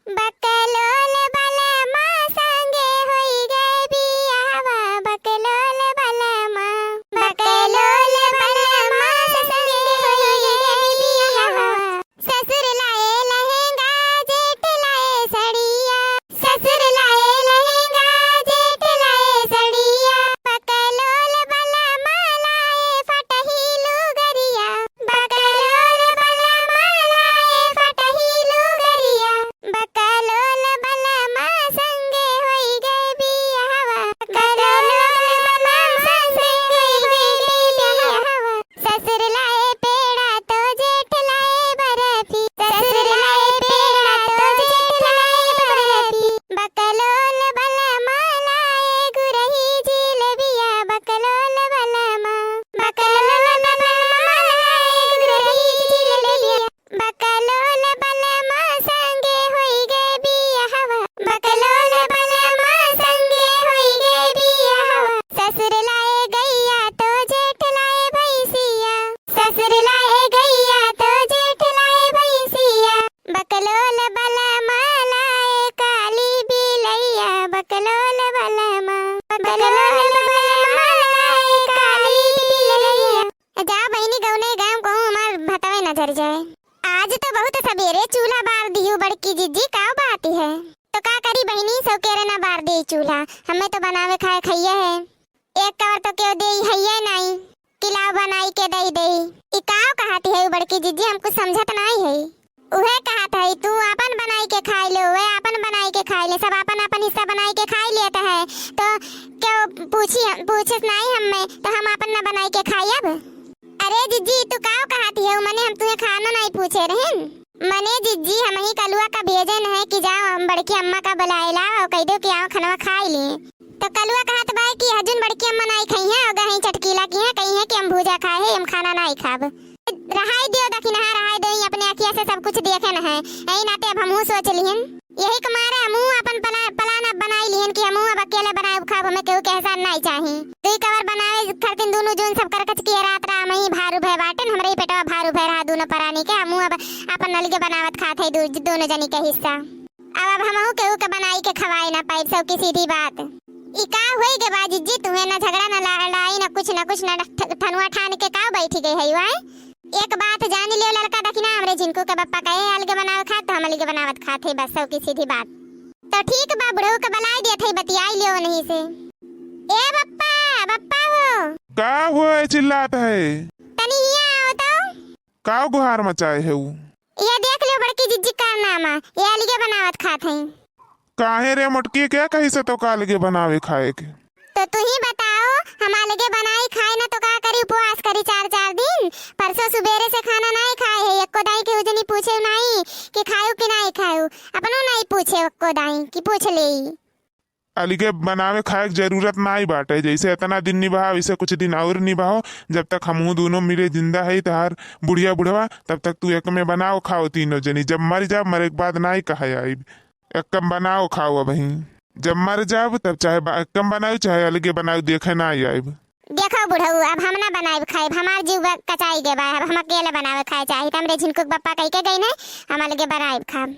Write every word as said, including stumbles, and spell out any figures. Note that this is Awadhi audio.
बकलोल बलमा संगे होई गए बियाहवा, बकलोल बलमा, बकलोल बलमा संगे होई गए बियाहवा। ससुर लाए लहंगा, जेठ लाए सड़िया, ससुर लाए लहंगा, जेठ लाए सड़िया। बकलोल बलमा लाए फटही लुगरिया, बकलोल बलमा लाए फटही लुगरिया। बकलोल बलमा संगे होई गए बियाहवा, बकलोल बलमा संगे होई गए बियाहवा। ससुर लाए पेड़ा तो जेठ लाए बर्फी, ससुर लाए पेड़ा तो जेठ लाए बर्फी। बकलोल बलमा लाए गुरही जिलेबिया, बकलोल बलमा, बकलोल बलमा लाए गुरही जिलेबिया। बकलोल बलमा संगे होई गए बियाहवा, बकलोल बलमा संगे होई गए बियाहवा। ससुर लाए गैया तो जेठ लाए भैंसिया, ससुर लाए गैया तो जेठ लाए भैंसिया। बकलोल बलमा लाए काली बिलैया, बकलोल बलमा, बकलोल बलमा लाए काली बिलैया। जा बहिनी, गौने गाँव कहूँ हमार भतवे न झर जाए। आज तो बहुत सबेरे चूल्हा बार दिहू बड़की जिज्जी, का बात है? तो का करी बहिनी, सौकेरे न बार दे चूल्हा, हमें तो बनावे खाए खइया है। एक कवर तो केहू देई हइये नाई कि लाओ बनाई के दई देई। ई काव कहत है बड़की जिज्जी, हम कुछ समझत नाई है। उहे कहत है, तू आपन बनाई के खाई ले, उहे आपन बनाई के खाई ले, सब आपन आपन हिस्सा बनाई के खाई लेत है, तो केहू पूछी, पूछिस नाई हमें, तो हम आपन ना बनाई के खाई अब? अरे जिज्जी, तू काव कहत है? मने हम तुहे खाना नाई पूछे रहिन। मने जिज्जी, हमही कलुआ का भेजे न है कि जाओ हम बड़की अम्मा का बुलाए लाओ और कह दो कि आओ खनवा खाई लिए। तो कलुआ कहत बा कि हजुन बड़की अम्मा नाई खइहें, और गहीं चटकीला किहें, कहिहें कि हम भूजा खाए हैं, हम खाना नाई खाब। रहाई दियो दखिनहा, रहाई दो, अपने अखिया से सब कुछ देखे न है। यही नाते अब हमहू सोच लिहन, यही के मारे हमहू अपन पला-, plan अब बनाई लिहन कि हमहू अब अकेले बनाए खाब, हमें केहू के एहसान नाई चाही। दुई कवर बनावे खरतिन दुनू जून सब करकच किहे रात रहा, हमही भारू भय बाटेन, हमरे ही पेटवा भारू भय रहा दुनू परानी के, हमहू अब अपन अलगे बनावत खात है दू-, दुनू जनी के हिस्सा। अब, अब हमहू केहू के बनाई के खवाए ना पाइब, सौकी सीधी बात। ई का होई गे बा जिज्जी, तुहे ना झगड़ा, ना लड़ाई, ना कुछ, ना कुछ, ना ठ-, ठनुआ ठान के का बैठी गई है वाए? एक बात जान लियो ललका दखिना, हमरे झिनकू के बप्पा कहे अलगे बनावे खात, तो हम अलगे बनावत खात है, बस सौकी सीधी बात। तो ठीक बा, बुढ़ऊ के बुलाई देत है, बतियाई लियो उन्हीं से। ए बप्पा, बप्पा हो। का हुआ है चिल्लात है? तनी हिया आओ तो। का गुहार मचाए है ऊ? ये देख लियो बड़की जिज्जी कारनामा, ये अलगे बनावत खात हैं। काहे रे मोटकी, के कही से तो का अलगे बनावे खाए के? तो तू ही बताओ, हम अलगे बनाई खाए ना तो का करी, उपवास करी चार चार दिन? परसों सुबेरे से खाना नाई खाए है, एको दाई केहू जनी पूछे नाई कि खायू कि नाई खायू, अपनो नाई पूछे एको दाई कि पूछ लेई। अलगे बनावे खाए के जरूरत नाई बाटे, जैसे इतना दिन निभाओ, वैसे कुछ दिन और निभाओ, जब तक हमहू दोनों मिले जिंदा है, तहार बुढ़िया बुढ़वा, तब तक तू एक में बनाओ खाओ तीनों जनी, जब मर जाओ, मरे के बाद नाई कहे आइब। एक कम बनाओ खाओ अबहीं, जब मर जाओ तब चाहे बा-, एक कम बनाओ चाहे अलगे बनाओ, देखे नाई आइब। देखो बुढ़ऊ, अब हम ना बनाइब खाइब, हमार जीव बा-, कचाई गे बा, अब हम अकेले बनावे खाए चाही, त हमरे झिनकुक बप्पा कह के गई नहीं, हम अलगे बनाइब खाब।